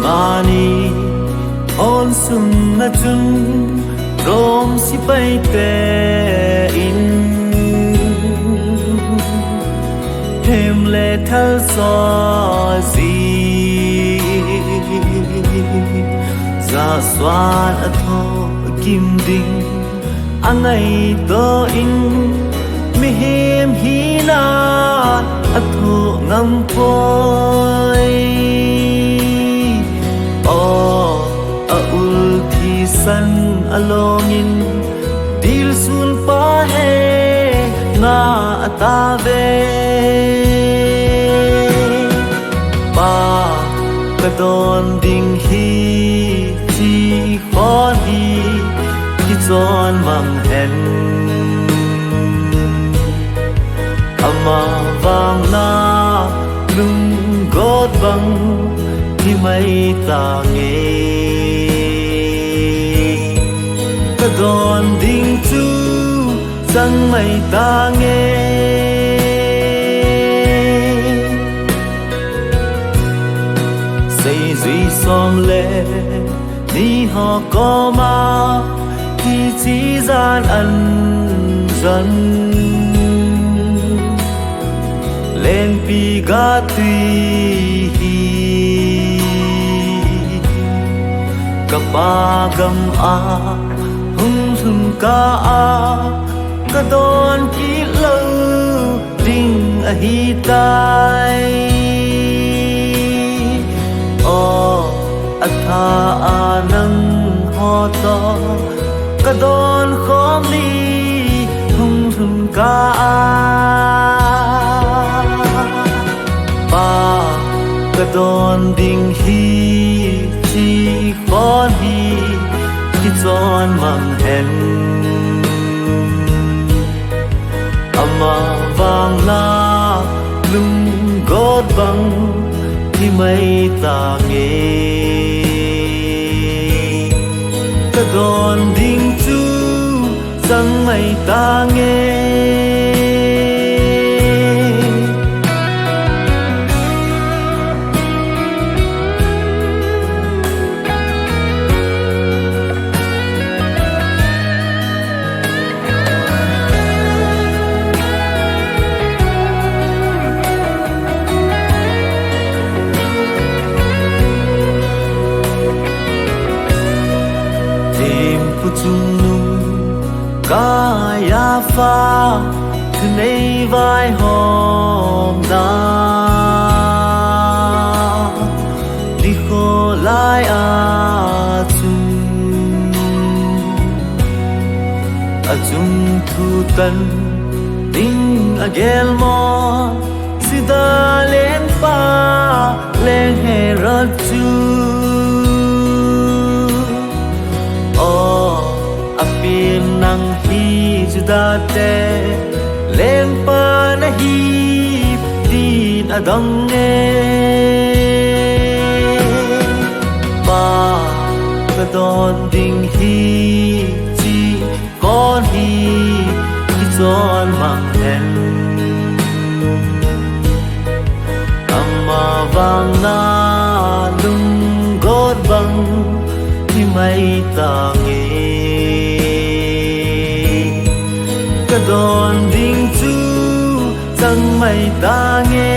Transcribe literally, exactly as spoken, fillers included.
Mani hon sunga chun Rom sipaite in hem le thal soji, ja suan a tho kim ding a ngaito in, mihem hina a tho ngam poi. O, a ul thisan a longin, dilsun pa he nga a ta ve. Pa, ka don ding hi, chi khon hi, kichon mang hen. Ama vang na lunggot bang hi mai tange. Ka don ding chu chang mai tange. Seijui som le ni ho koma hichi jan an jan, lengpi ga tui hi ka pa gam a hung lhun ka a, ka don kit lou ding ahi tai. O, a tha a nang ho to ka don khom ni hung lhun ka a. Pa, ka don ding hi, chi khon hi, kichon mang hen. Ama vang na lunggot bang hi mai tange. Ka don ding chu chang mai tange. Thempu chungnung Kaiapha, thunei vaihomna nikho lai a chun, achung thu tan ding agel mo, Juda lengpa leng Herod chu. O, apen nang hi Juda te lengpa nahi tin adong e. Pa, ka don ding hi chi khon hi, kichon mang hen. Ama vang na lunggot bang hi mai tange. Ka don ding chu chang mai tange.